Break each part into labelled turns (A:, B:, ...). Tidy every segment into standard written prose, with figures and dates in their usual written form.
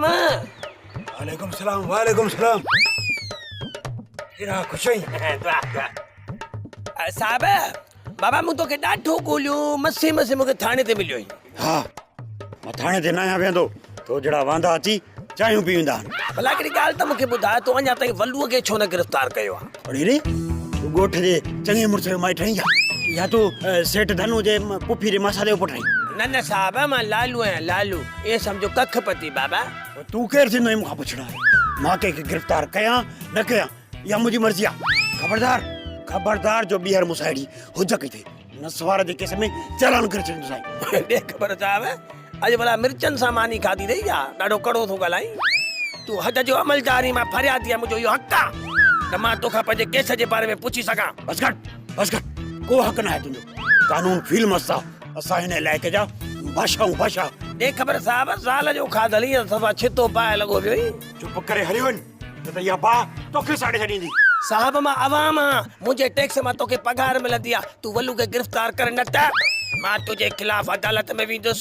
A: عليڪم.
B: وعليڪم سلام وعليڪم سلام. ڪهڙا خوش آهين؟
A: دعا دعا. صاحب بابا مون توکي ڏاڍو ڳوليو مسي مسي مونکي ٿاڻي تي مليو آهين.
B: ها مان ٿاڻي تي ناهيان ويهندو تو جهڙا واندا اچي چانهيون پي ويندا آهن.
A: ڀلا هڪڙي ڳالهه ته مونکي ٻڌاء تو اڃا تائين ولوء کي ڇو نه گرفتار ڪيو آهي؟
B: اڙي ري تون ڳوٺ جي چڱي مڙس جو مائٽ آهين ڇا؟ يا تون سيٺ ڌنو جي پڦي جي ماساتي جو پٽ آهين؟
A: نه نه صاحب مان لالو آهيان لالو ائين سمجهو ڪک پتي بابا.
B: پوء تون ڪير ٿيندو آهين مون کان پڇڻ وارو؟ مان ڪنهن کي گرفتار ڪيان نه ڪيان اها منهنجي مرضي آهي. خبردار خبردار جو ٻيهر مون سان اهڙي حجت ڪئي اٿئي نسوار جي ڪيس ۾ چالان ڪري ڇڏيندوسانء.
A: ڏي خبر صاحب اڄ ڀلا مرچن سان ماني کاڌي اٿئي ڇا؟ ڏاڍو ڪڙو ٿو ڳالهائين. تون حد جو عملدار آهين، مان فريادي آهيان، منهنجو اهو حق آهي ته مان توکان پنهنجي ڪيس جي باري ۾ پڇي سگهان.
B: بس ڪر، بس ڪر، ڪو حق ناهي تنهنجو. قانون فيل مست آ، اسان هن علائقي جا بادشاهه آهيون، بادشاهه.
A: ڏي خبر صاحب، زال جو کاڌل ائين صفا ڇتو باهه لڳو پيو آهين.
B: چپ ڪري هليو وڃ، نه ته اها باهه توکي ساڙي ڇڏيندي.
A: صاحب مان عوام آهيان، منهنجي ٽيڪس مان توکي پگهار ملندي آهي، تون ولو کي گرفتار ڪر نه ته مان تنهنجي خلاف عدالت ۾ ويندس،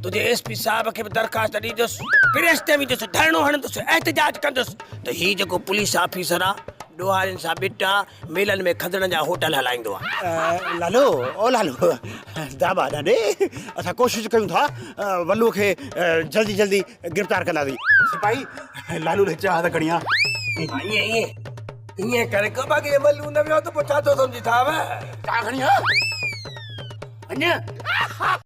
A: تنهنجي ايس پي صاحب کي به درخواست ڏيندس، پريس تي ويندس، ڌرڻو هڻندس، احتجاج ڪندس ته هي جيڪو پوليس آفيسر آهي، ڏوهارين سان ٻٽ آ، ميلن ۾ کدڙن جا هوٽل هلائيندو آ.
B: لالو او لالو داٻا نه ڏي، اسان ڪوشش ڪيون ٿا ولو کي جلدي جلدي گرفتار ڪنداسين. سپاهي لالو لاء چاهه ته کڻي آ.
A: ائين ائين ائين ڪري ڪو باقي ولو نه ويو ته پوء ڇا ٿو سمجهي صاحب.
B: چاهه کڻي آ. وڃ.